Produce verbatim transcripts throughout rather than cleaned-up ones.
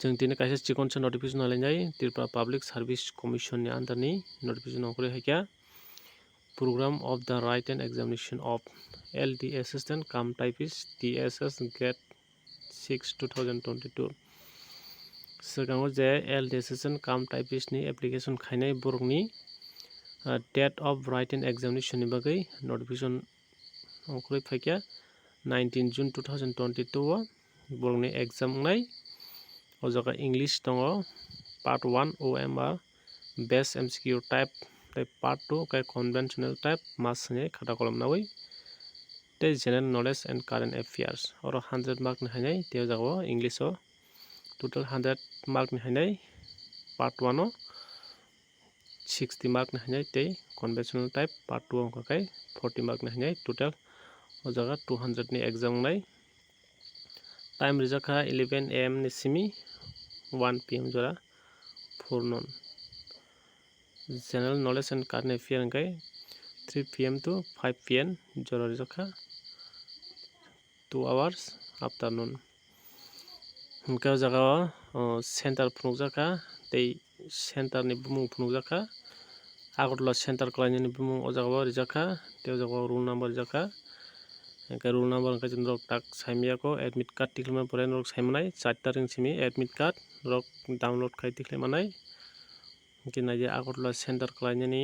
Chwng tini kaisa chikonsa notification nalainai Tripura Public Service Commission ni under ni notification ongkhorwi haikha Program of the Written Examination of L D Assistant cum Typist T S S Grade six two thousand twenty-two. Swkango je L D Assistant cum Typist ni application khainai borokni, uh, date of writing examination ni bagwi notification ongkhorwi phaikha nineteen June two thousand twenty-two o borokni exam wngnai. O jaga English tongo, part one O M R, best M C Q type, tei part two khe conventional type, mas swnwi khata kolom nawi, tei general knowledge and current affairs. Oro hundred mark ni hainai, tei o jaga o English o total hundred mark ni hainai, part one o sixty mark ni hainai, tei conventional type part two wngkha khe forty mark ni hainai, total o jaga two hundred ni exam wngnai. Time rijak kha eleven A M ni simi one P M jora forenoon. General knowledge and current affair hwnkhe three P M to five P M jora rijak kha, two hours afternoon. Hwnkhe o jaga o, o, center phunukjak kha, tei center ni bumung phunukjak kha. Agartala center khlainani bumung o jaga o rijak kha, tei o jaga o roll number rijak kha. Hwnkhe roll number hwnkhe norok tak saimanya kho, admit card tikhlima pore norok saimanai, char tarik ni simi admit card norok download khai tikhlai manai. Hwnkhe naidi Agartala center khlainani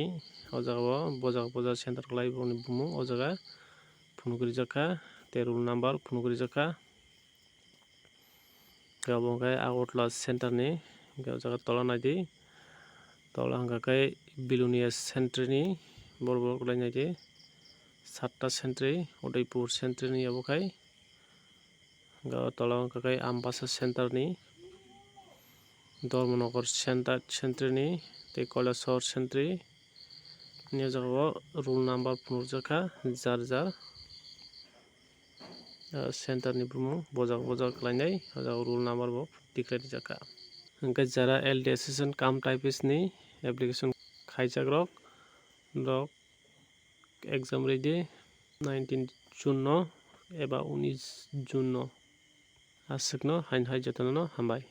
o jaga o bojak bojak center khlai boni bumung o jaga phunuk rijak kha, tei roll number phunuk rijak kha. Hwnkhe obo hwnkhe Agartala center ni, hwnkhe o jaga tola naidi, tola hwnkha khe Belonia sentry ni, borok borok lai naidi, satta sentry, Udaipur sentry ni obo khai, hwnkhe o tola hwnkha khe Ambasa center ni, Dharmanagar center, sentry ni, tei Kailasahar sentry ni o jaga o roll number phunukjak kha, jar jar. Ah, center ni bumung bojak bojak khlainai, o jaga roll number bo tikhlai rijak kha. Hwnkhe jara L D Assistant cum Typist ni application khaijak rok, rok exam ridi nineteen June no eba unis June no. Aswkno haino hai jotono no hambai.